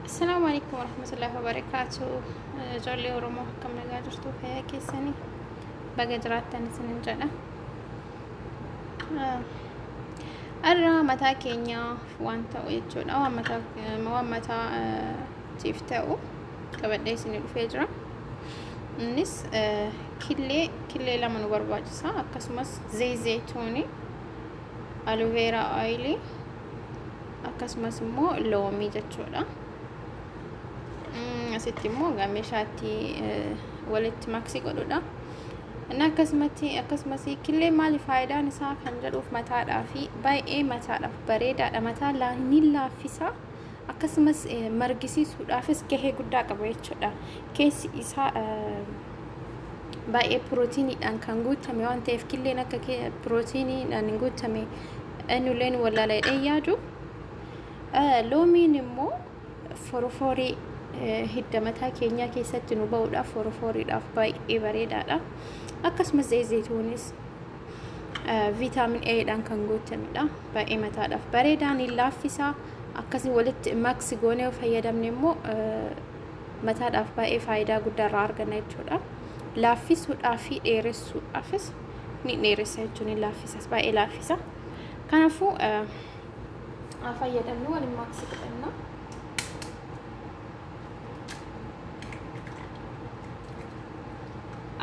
Assalaamu alaikum warahmatullahi wabarakaatu. Ijoollee Oromoo, akkam nagaa jirtu? Fayyaa keessanii? Baga jiraattan isinin jedha. Har'a mataa keenyaaf waan ta'u jechuudha. Waan mataatiif ta'u qabadhee isinii dhufee jira. Innis killee lama nu barbaachisa. Akkasumas zayituunii, aloe vera oilii, akkasumas immoo loomii jechuudha. Asitti immoo meeshaatti walitti mix godhudha. Inni akkasumatti akkasumas killee maali faayidaan isaa kan jedhuuf, mataadhaa fi baay'ee mataadhaaf bareedaadha. Mataa ni laaffisa. Akkasumas margisiisuudhaafis gahee guddaa qaba jechuudha. Keessi isaa baay'ee pirootiiniidhaan kan guutame waan ta'eef, killeen akka pirootiiniidhaan hin guutame eenyulleen wallaala jedhee yaadu. Loomiin immoo forofoorii hidda mataa keenyaa keessatti nu ba'uudhaaf, forofooriidhaaf baay'ee bareedaadha. Akkasumas zayituunis vitamin A'dhaan kan guutamedha. Baay'ee mataadhaaf bareedaa, ni laaffisa. Akkasii walitti mix goonee fayyadamne immoo mataadhaaf baay'ee faayidaa guddaa irraa arganna jechuudha. Laaffisuudhaa fi dheeressuudhaafis ni dheeressa jechuun, ni laaffisas, baay'ee laaffisa. Kanaafuu haa fayyadamnu, waliin mix godhanna.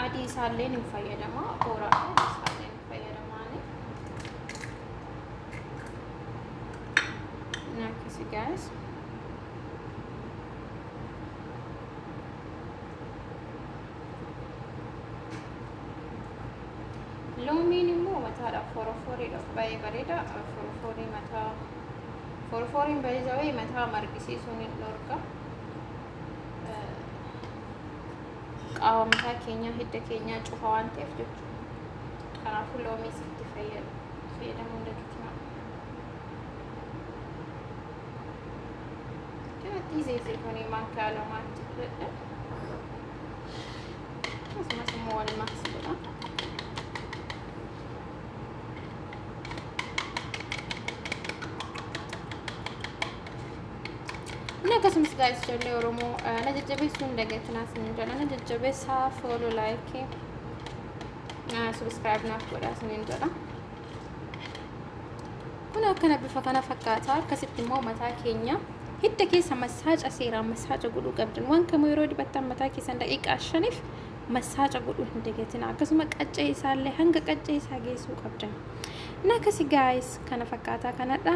Adii isaallee ni fayyadama. Booraa fi adii isaallee ni fayyadamaani. Akkasi guys. Loomiin immoo mataadhaaf, foroforiidhaaf baay'ee bareeda. Foroforii mataa, foroforiin baay'ee mataa margisiisuun hin dhorka. Qaama mataa keenyaa, hidda keenyaa cufa waan ta'eef jechuudha. Kanaafuu loomii sitti fayyadamuu hin dagatinaa. Kanatti zayituunii maankaa lamaatti fudhadha. Akkasumas immoo wal mix godha. Inni akkasumas guys, ijoollee Oromoo, na jajjabeessuu hin dagatinaa isin jedha. Na jajjabeessaa, follow, like, subscribe naaf godhaa isiniin jedha. Kun akkana bifa kana fakkaata. Akkasitti immoo mataa keenya hidda keessa massage, seeraan massage godhuu qabdan. Waan kamuu yeroo dibattan mataa keessan daqiiqaa 5f massage godhuu hin dagatina. Akkasuma qaccee isaallee hanga qaccee isaa geessuu qabdan. Inni akkasi guys, kana fakkaataa kanadha.